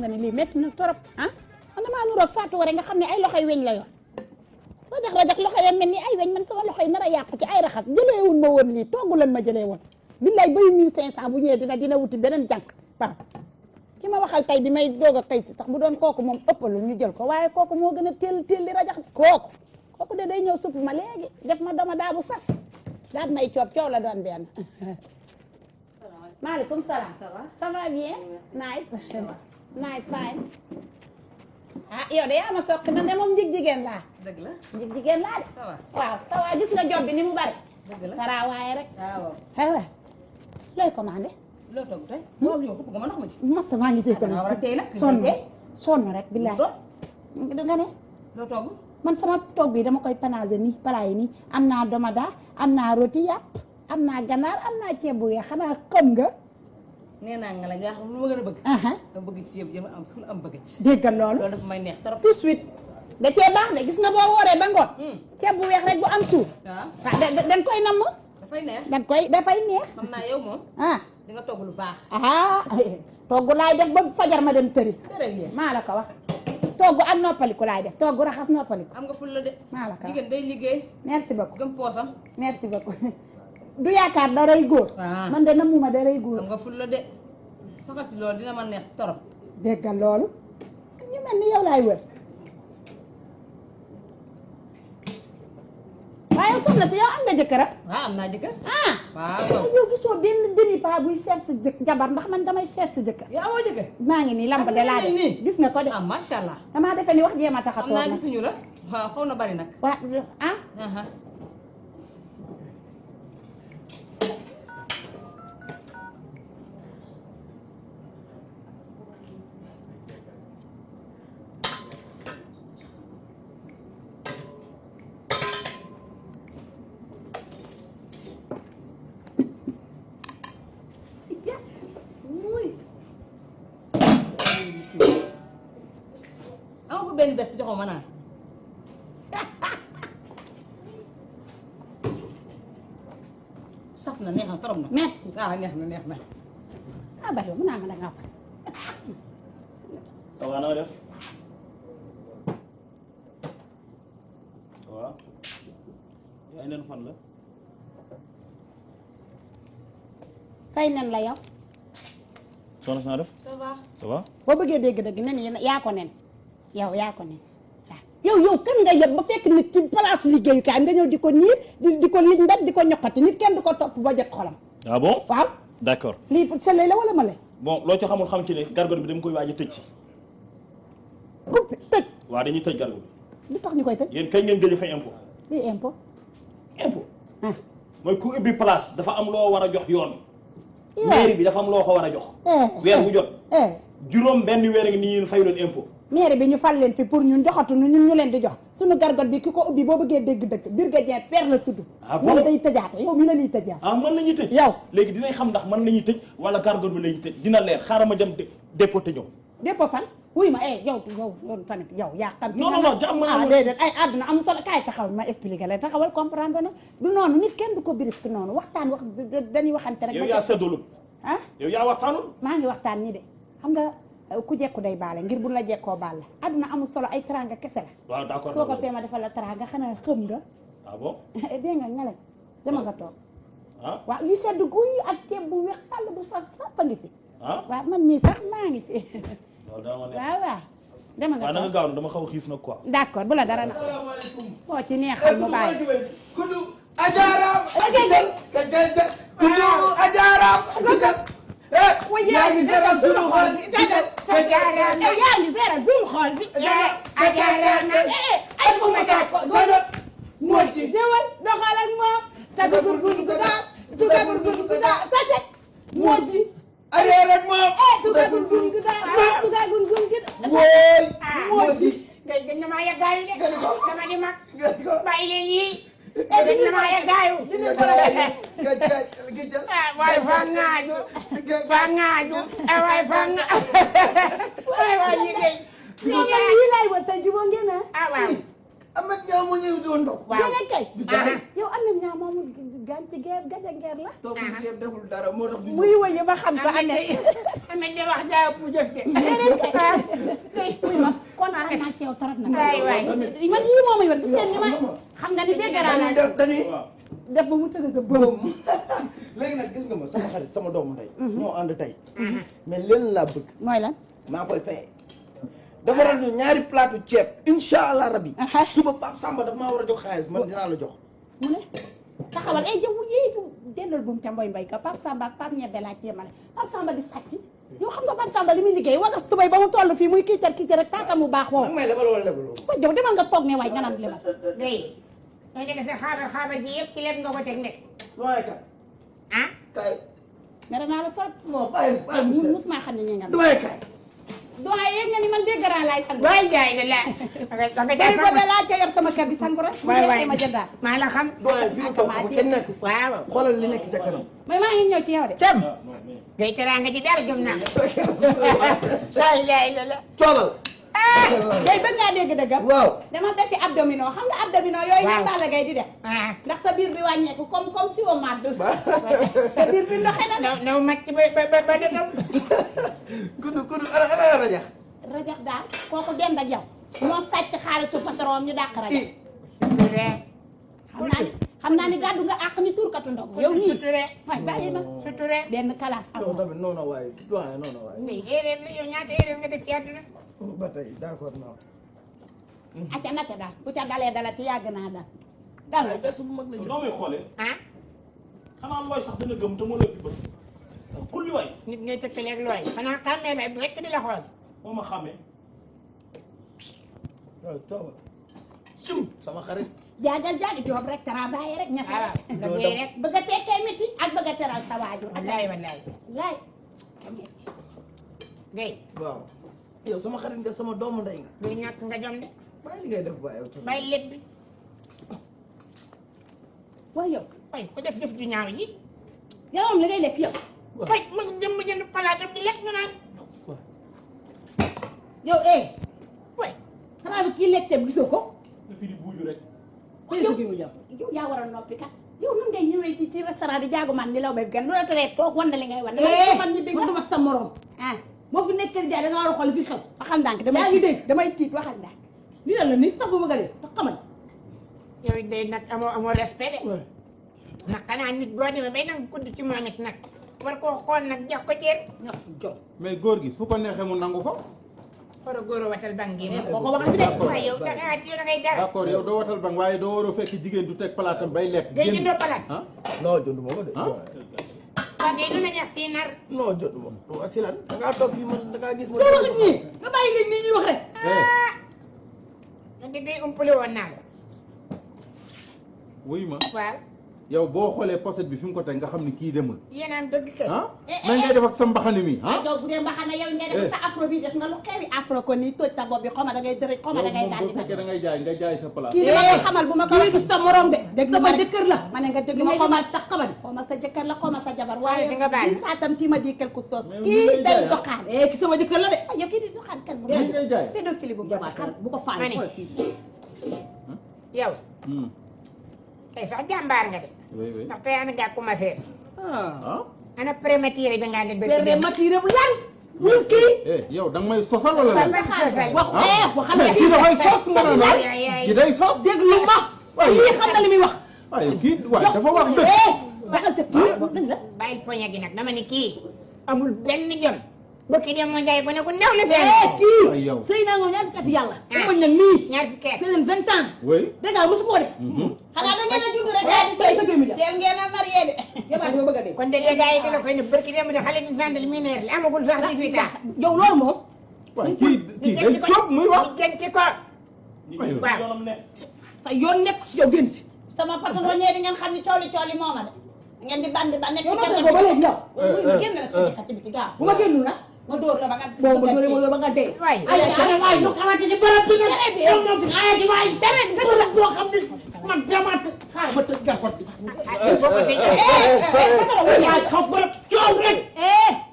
nga ni lii métti na torop ah man damaa nuroog Fatou Waré nga xam ne ay loxoy weñ la yor rajax loxo ya mel ni ay weñ man sama loxo yi nar a yàqu ci ay raxas jëleewun ma woon lii toggu lan ma jëlee woon billaay bay 1500 bu ñëwee dina wuti beneen jànk waaw ki ma waxal tey bi may doog a tey si sax bu doon kooku moom ëppalul ñu jël ko waaye kooku moo gën a teel di rajax kooku de day ñëw supp ma léegi def ma dama daa bu saf daal may coow la doon benn maaleykum salaam ça va bien nice nice fine ah yow de yaa ma soqi man de moom jigéen laa dëgg la jigéen laa de waaw ça va gis nga job bi ni mu bari dëgg la tara waaye rek waaw aywa looy commandé loo togg tey moom yow ko nga ndox ma ci masta maa ngi jégal war a tey nag sonn rek billaay nga ne loo togg man sama togg yi dama koy panaase nii palaa yi nii am naa domada am naa roti yàpp am naa ganaar am naa ceeb bu weex xanaa xam nga nee naa nga la nga xam lu ma gën a bëgg nga bëgg ci yëpp jëm am sul am bëgg ci déggal loolu dafa may neex trop tout de suite da cee baax de gis nga boo wooree ba ngoon ceeb bu weex rek bu am suur waaw dañ koy namm dafay neex xam naa yow moom di nga togg lu baax togg laay def ba fajar ma dem tëri maa la ko wax togg ak noppaliku laay def togg raxas noppaliku am nga ful la de maa la ko wax jigéen day liggéey merci beaucoup gëm poosam merci beaucoup du yaakaar daray góor man de namuma daray góor am nga ful la de saxati loolu dina ma neex torop déggal loolu ñu mel ni yow laay wër waaye soxna si yow am nga jëkkër waaw am naa jëkkër waaw yow gisoo benn demi pas buy seet sa jabar ndax man damay seet sa jëkkër yow amoo jëkkër maa ngi nii lamb de laa de gis nga ko de macha allah damaa defe ni wax jéema tax a toog xam naa gisuñu la waaw xaw na bari nag waaw benn bés joxo ma naan saf na neex na trop na merci neex na bari mu naa ma la nga pare ça va na def waaw yaay nen fan la say nen la yow soxna si na def ça va boo bëggee dégg dëgg nen yaa ko nen yow yaa ko nen waaw yow kan nga yëg ba fekk nit ci place liggéeyukaay nga ñëw di ko niir di ko liñ mbet di ko ñoqati nit kenn du ko topp ba jot xolam ah bon waaw d'accord lii sa lay la wala ma lay bon loo ci xamul xam ci ne gargot bi dama koy waaj a tëj si coupé tëj waaw dañuy tëj gargot bi lu tax ñu koy tëj yéen kañ ngeen gëj a fay impôt lii impôt mooy ku ubbi place dafa am loo war a jox yoon mairie bi dafa am loo ko war a jox weer bu jot juróom benn weer ngi nii yéen fayu leen impôt mairie bi ñu fal leen fi pour ñun joxatuñu ñun ñu leen di jox suñu gargot bi ki ko ubbi boo bëggee dégg dëgg Brigadier Père la tudd moom day tëjaate yow mi la ñuy tëj mën nañuy tëj yow léegi dinañ xam ndax mën nañuy tëj wala gargot bi lañuy tëj dina leer xaaral ma dem dépôt te ñëw dépôt fan wuy ma yow tamit yow yaa xam non jàmm déedéet ay àdduna amul solo kaay taxaw ma expliqué la taxawal comprendre na du noonu nit kenn du ko brisque noonu waxtaan wax dañuy waxante rek yow yaa séddalul yow yaa waxtaanul maa ngi waxtaan nii de xam nga ku jekku day baale ngir bu la jekkoo baal la àdduna amul solo ay teranga kese la waaw d'accord toogal fee ma defal la teranga xanaa xëm nga bon dégg nga nga dama nga toog waaw yu sedd guy ak ceeb bu weex tàll bu saf saf a ngi fi waaw man mii sax maa ngi fi waaw dama nga toog na nga gaaw na dama xaw a xiif nag quoi d'accord bu la dara na koo ci neexal mu bàyyi kudu ajaaraam kudu ajaaraam yaa ngi seeral suñu xool bi yaa ngi seeral suñu xool bi ay bu ma daa ko godo moo ci ñëwal doxal ak moom taga gurgur gu daa tuga gurgur gu daa taca moo ci areer ak moom tuga gurgur gu daa tuga gurgur gu daa wóol moo ci ngay gën na maa yàggaayu de dama di mag bàyyi leen yii gën na maa yàggaayu waaye fa ngaaju waaye fa nga waaye liggéey yi lay wa tey jubóo ngeen waaw Amet Ñaa mu ñëw doon ndox waaw kay yow Amet Ñaa moomu gaañ ci geer gajangeer la toogul ceeb deful dara moo tax muy wëye ba xam ko amee de wax jaa ëpp jëf de muy ma kontaan naa ci yow trop nag waay man yii moom yoon gis ngeen ni ma xam nga ni déggaraa naa dañuy def ba mu tëgg sa boom léegi nag gis nga ma sama xarit sama doomu ndey ñoo ànd tey mais leen laa bëgg mooy lan maa koy paye defaral ñu ñaari plateau ceeb incha allah rabi suba Pape Samba daf maa war a jox xaalis man dinaa la jox mu ne taxawal ay jëw yéeju dellal buum ca mboy mbay ka Pape Samba ak Pape ñebe laa ci yemale Pape Samba di sàcc yow xam nga Pape Samba li muy liggéey wagas tubay ba mu toll fii muy kiitar rek taata mu baax woo nag may lebal wala lebaloo ko jow demal nga toog ne waay nga naan lebal day soo jege sa xaabar ji yëpp ci lépp nga ko teg nekk doyen kay ah kay mere naa la trop non bàyyi mu seet musuma xam ne ñi nga doyen kay doyen yéen nga ni man déggaraa laay sang waay jaay de la day ko de laa ca yor sama kër di sang rek waay waay ma jëndaat maa la xam doyen fi mu toog xam kenn nekk waaw xoolal li nekk ca kanam mais maa ngi ñëw ci yow de tem ngay teraanga ji daal gëm naa saa ilaay la la coogal day bëgg ngaa dégg dëggam waaw dama defi abdomino xam nga abdomino yooyu ñu Balla Gaye di def ndax sa biir bi wàññeeku comme si au mad sa biir bi ndoxe na de naw macc ba detam kudu ana rajax rajax daal kooku dend ak yow moo sàcc xaalisu patron ñu dàq rajax xam naa ni gàddu nga àq ni turkatu ndox yow nii suture waay bàyyi ma suture benn kalaas am non tamit non non waaye doyen non non waaye mais erreur la yow ñaata erreur nga def ci àdduna ba tey d'accord non acca nacca daal bu ca dalee dala ci yàgg naa daal dal na bersu bu mag la noo may xoolee ah xanaa looy sax danga gëm te moo la ëpp bët xulli waay nit ngay tëkkaleeg looy xanaa xàmmee la rek di la xool moo ma xàmmee waaw toogal sum sama xarit jaagal jaagi joob rek travailler rek ñafe waaw rek liggéey rek bëgg a tekkee métti ak bëgg a teral sa waajur wallaay wallaay laay gay waaw yow sama xarit nga sama doomu ndey nga luy ñàkk nga jom de bàyyi li ngay def waaye yow tamit bàyyi lépp bi waaw yow way ku def jëf ju ñaaw ji yow moom li ngay lekk yow way ma dem ma jënd palaatam di lekk nga naan yow way xanaa bi kii lekk ceeb gisoo ko nga fi di buuju rek yow yaa war a noppi kat yow nan ngay ñëwee ci restaurant di jaagu man ni law bay gan lu la teree toog wan na li ngay wan damay man ñibbi nga duma sa morom ah moo fi nekk jaay da nga war a xool fi xew waxal ndànk yaa ngi dégg damay tiit waxal ndànk li la ni sax bu ma gënee te xamal yow day nag amoo respect de nag xanaa nit boo demee bay nag kudd ci moom it nag war koo xool nag jox ko ceeb ñax jom mais góor gi su ko neexee mu nangu ko. war a góor a watal bang gi boo ko waxati de waaye yow da ngay dara d'accord yow doo watal bang waaye doo war a fekk jigéen du teg palaatam bay lekk. ngay jëndoo palaat ah non jënduma ko de ah waa ngay duna ñax ci nar non jënduma ko si lan da ngaa toog fii man da ngaa gis ma doo wax ak ñii nga bàyyi leen nii ñuy wax rek man de ngay umpale woon naa la wuy ma waaw yow boo xoolee poset bi fi mu ko teg nga xam ni kii demul. yéen am dëgg kay ah na ngay def ak sa mbaxane mi ah. yow bu dee mbaxana yow ngay def sa afro bi def nga lu xewi afro ko nii toj sa bopp bi xaw ma da ngay dërëj xaw ma da ngay yow daal moom di boo fekkee da ngay jaay nga jaay sa place. kii dama ko xamal bu ma ko waxee sa morom de dégg nga ma jëkkër la ma ne nga dégg ma xaw ma tax xamal xaw ma sa jëkkër la xaw ma sa jabar waaye si nga baal kii saa tam kii ma di quelque chose Mais kii ngay day jaay, ah. doxaan kii sama jëkkër la de ay yow kii di doxaan kan bu Kii ngay jaay. pédophile bu bu ko faale Mani. xool fii yow Hmm. tey sax jàmbaar nga de oui oui ndax tey ana ngaa commencé ah. ana prématuré bi nga ne bëgg père matiré bu lan wul kii yow da nga may sosal wala lan. wax waxal mais kii dafay sos nga ne la kii day sos. déglu ma lii xam na li muy wax waaye kii waaye dafa wax dëgg. waxal ca kii dëgg la bàyyil poña gi nag dama ne kii amul benn jom bokki dem moo njaay ko ne ko ndaw la fee kii ay yow. sëy naa moom ñaar fukki at yàlla Ah. dafañ nag nii ñaar fukki at sëy 20 ans oui. dëgg la mosu koo def xanaa da ngeen a judd rek daal di sëy sa gémmi dem ngeen a marié de jamaa dama bëgg a dee kon de gars yi da la koy ne barki dem de xale bi vendel mineur la amagul sax 18 ans yow loolu moom waaye kii day soob muy wax. jënti ko ñi Aywa. ci yoonam ne sa yoon nekk ci yow génn ci sama patron ñee di ngeen xam ni cooli mooma de ngeen di bandi ba nekk yow ci noppi ko ba léegi yow eh. génn la sa jëkkat ci biti gaaw bu ma génnu nag nga dóor la ba nga boo ma dóoree ma dóor ba nga dee waay ay waay ñu xamante ni bërëb bi nga yow moom fi xaaya ci waay dara bërëb boo xam ni man jamaat xaar ba tëj gargot bi boo ko tëjee yaay xaw bërëb coow rek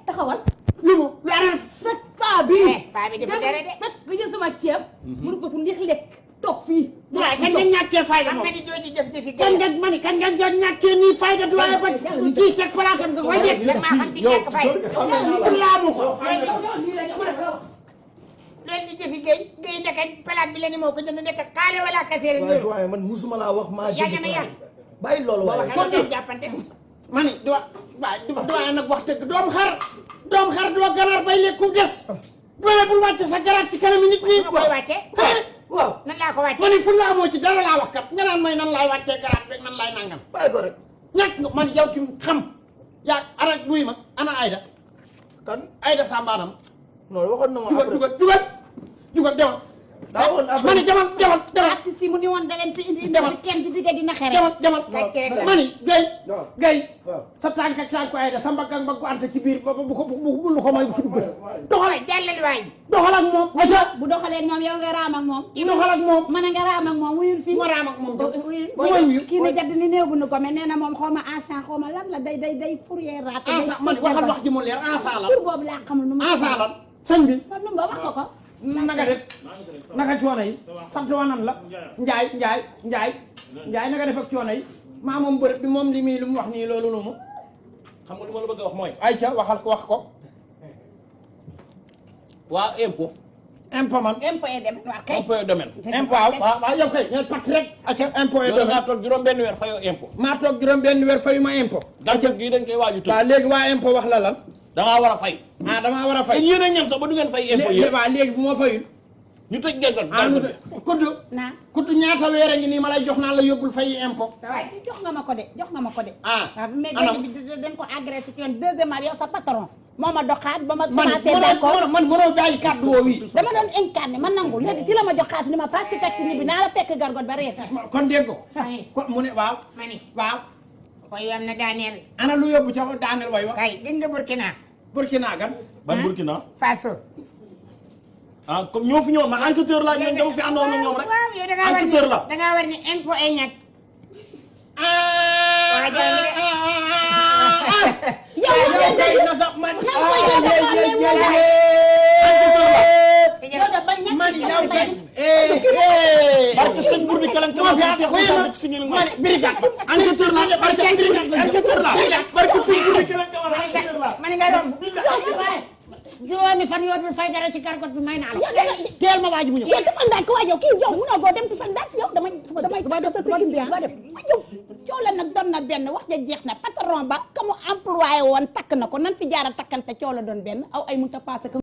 taxawal lu mu lu aral sa paa bi paa bi dafa tere de fekk nga jël sama ceeb mënu ko tu ndiix lekk toog fii waaw kañ nga ñàkkee fayda moom xam nga ni jooji def defi kan gay nga kan nga doon ñàkkee nii fayda doole ba kii teg palaatam nga koy def. maa xam ci ñàkk fay laamu ko. loolu di defi gay ndeke palaat bi la ni moo ko jënd nekk kaale wala kaseere waaye doyen man musuma laa wax maa yaa ñeme yaa bàyyi loolu waaye. ko do jàppante ma ni doyen nag wax dëgg doom xar doo ganaar bay lekku des. doole bul wàcce sa garaat ci kanam nit ñi. nu koy wàcce waaw nan laa ko wàcce ma ni fu la amoo ci dara laa wax kat nga naan may nan laay wàccee garaat beeg nan laay nangam. bàyyi ko rek. ñàkk nga man yow ci xam yaa ara buy ma ana Ayda kan Ayda Sambaanam. non waxoon na ma jugal demal. daa woon ma ni demal. artiste yi mu ni woon da leen fi indi Demal. kenn di digga dina xere demal. Kàcce rek la. ma ni gay waaw. sa tànk ak tànku Ayda sa mbagg ak mbaggu Anta ci biir ba bu lu ko may bu fi dugg. doxal jàllal waay doxal ak moom. aca bu doxalee moom yow nga raam ak moom doxal ak moom. mën nga raam ak moom wuyul fii ma raam ak moom wuyul bu may wuyu. kii ne jadd ni néew bu nu ko mais nee na moom xaw ma enchan xaw ma lan la day fourrière raate ansa man waxal wax ji mu leer ansa la. tur boobu laa xamul nu ma ansa la sëñ bi. man nu ma wax ko naka def naka coono yi sant wa nan la njaay naka def ak coono yi maa moom bërëb bi moom li muy lu mu wax nii loolu lu mu xam nga lu ma la bëgg a wax mooy ayca waxal ko wax ko waa impôt impôt man impôt dem waa kay impôt domaine impôt waaw yow kay ñooy pat rek acca impôt yow da ngaa toog juróom benn weer fayoo impôt maa toog juróom benn weer fayu ma impôt gàncax gii dañ koy waaju tëj waaw léegi waa impôt wax la lan dangaa war a fay damaa war a te fay yéen a ñam sax ba du ngeen fay impôt yëpp waaw léegi bu ma fayul ñu tëj gàncax kudd naa kudd ñaata weer a ngi nii ma lay jox naa la yóbbul fayi impôt jox nga ma ko de ah waaw mais anam bi dañ ko agressé ci yoon deuxièmement yow sa patron moo ma doxaat ba ma man commencé d'accord man mënoo bàyyi kàddu woowu yi dama doon incarné ma nangu léegi ci la ma jox xaalis ni ma passe ci taxi ni bi naa la fekk gargot ba reer kon dégg ko kon mu ne waaw ma ni waaw koy am na daaneel ana lu yóbbu ca daaneel way wa kay gis nga Burkina Burkina gan ban Burkina Faso ah comme ñoo fi ñëwoon man enquêteur laa ñoom dama fi àndoon ak ñoom rek waaw yow dangaa war ni enquêteur la dangaa war ni impôt ay ñàkk yow kay na sax man man yow kay barke sëñ Bour di kalam kalam si ñu man brigade enquêteur la barke enquêteur la barke sëñ Bour di kalam kalam enquêteur la man nga doon juróomi fan yoo dul fay dara ci gargot bi may naa la teel ma waaj mu ñëw yow dafa ndànk ko waaj yow kii yow munoo goo dem ci fan ndànk yow damay def sa sigim bi ah yow coow la nag doon na benn wax ja jeex na patron ba ka mu employé woon takk na ko nan fi jaara takkante coow la doon benn aw ay mënta passé